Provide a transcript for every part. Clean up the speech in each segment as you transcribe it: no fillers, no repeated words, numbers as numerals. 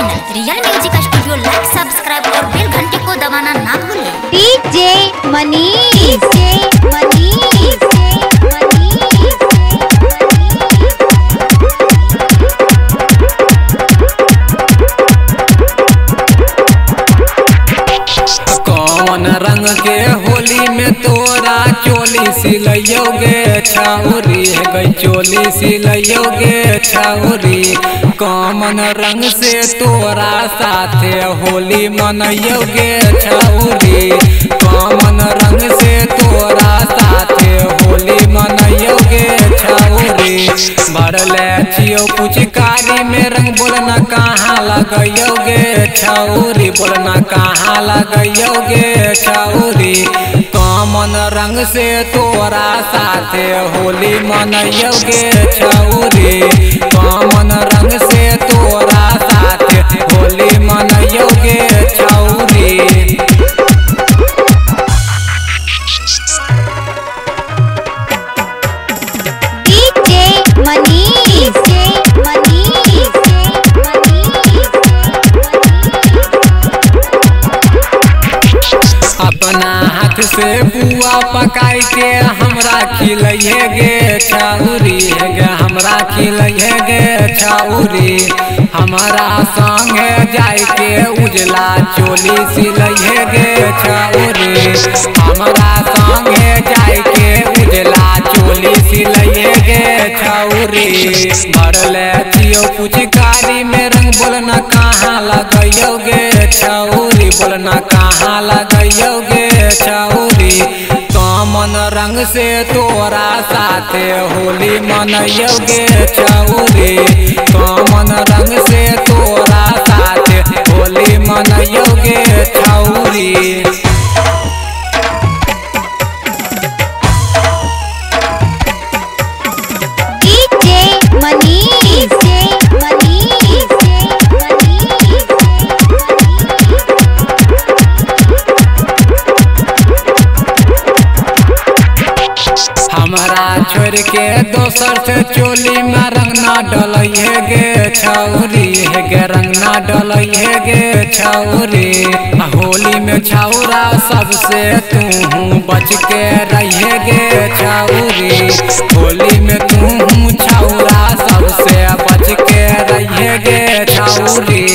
Channel real music studio like, subscribe और बेल घंटी को दबाना ना भूलें। DJ Manish, DJ Manish, Manish. कौन रंग के होली में तोरा चोली सिलैयोगे छाउरी, गई चोली सिलैयोगे छाउरी। कौन रंग से तोरा साथे होली मनैयोगे छाउरी, कौन रंग से तोरा साथे होली मनैयोगे छाउरी। भरले छियो पुचकारी में रंग बोलना कहाँ लगैयोगे छाउरी, बोलना कहाँ लगैयोगे छाउरी। कौन रंग से तोरा साथे होली मनैयोगे छाउरी, कौन रंग से तोरा साथे Holi मनैयोगे छाउरी। DJ Manish, Manish, Manish. अपना हाथ से बुआ पकाई के हमरा खिलैहे गे छाउरी, गे हमरा खिलैहे गे छाउरी। हमरा संगे जाय के उजला चोली सिलैहे गे छाउरी, हमरा संगे जाय के उजला चोली सिलैहे गे छाउरी। भरले छियो पुचकारी में रंग बोलना कहाँ लगैयोगे छाउरी, बोलना कहाँ लगैयोगे छाउरी। कौन रंग से तोरा साथे होली मनैयोगे छाउरी, कौन रंग से तोरा साथे Holi मनैयोगे छाउरी। DJ Manish, Manish, Manish. हमरा छोड़ के दोसर से चोली में रंग ना डलैहे गे छाउरी, गे रंग ना डलैहे गे छाउरी। होली में छाउरा सबसे तू बच के रहिए गे छाउरी, होली में तू छाउरा सबसे बच के रहिए गे छाउरी।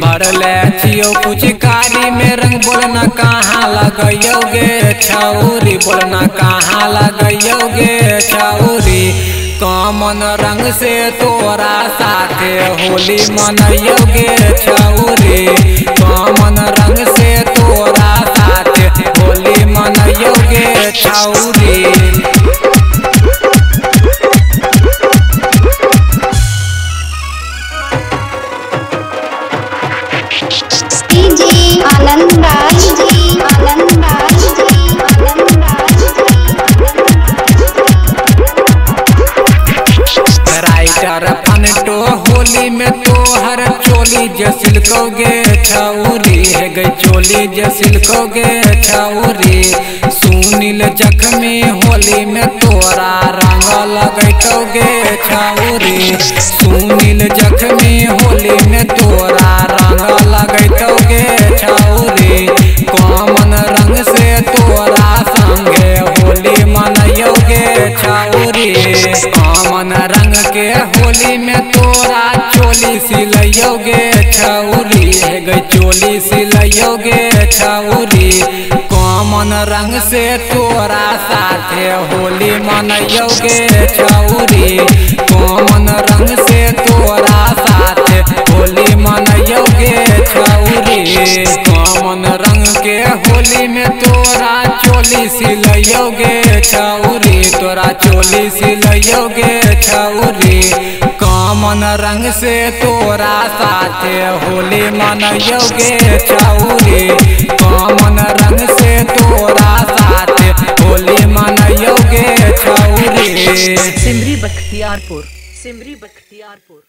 भरले छियो पुचकारी में रंग बोलना कहाँ लगैयोगे छाउरी, बोलना कहाँ लगैयोगे छाउरी। कौन रंग से तोरा साथे होली मनैयोगे छाउरी, कौन रंग से तोरा साथे Holi मनैयोगे छाउरी। DJ Anand Raj, Anand Raj, Anand Raj. Writer फनटो Holi में तोहर चोली जसिलकोगे छाउरी, गई चोली जसिलकोगे छाउरी। सुनील जख्मी होली में तोरा रंग लगैतोगे छाउरी, सुनील जख्मी होली में तोरा रंग लगैतोगे छाउरी। कौन रंग से तोरा संगे होली मनैयोगे छाउरी, कौन रंग के होली में तोरा चोली सिलैयोगे छाउरी, गई चोली सिलैयोगे छाउरी। कौन रंग से तोरा साथे होली मनैयोगे छाउरी, कौन रंग से तोरा साथे होली मनैयोगे छाउरी। कौन रंग के होली में तोरा चोली सिलैयोगे छाउरी, तोरा चोली सिलैयोगे छाउरी। कौन रंग से तोरा साथे होली मनैयोगे छाउरी, कौन रंग से तोरा साथे होली मनैयोगे छाउरी। सिमरी बख्तियारपुर, सिमरी बख्तियारपुर।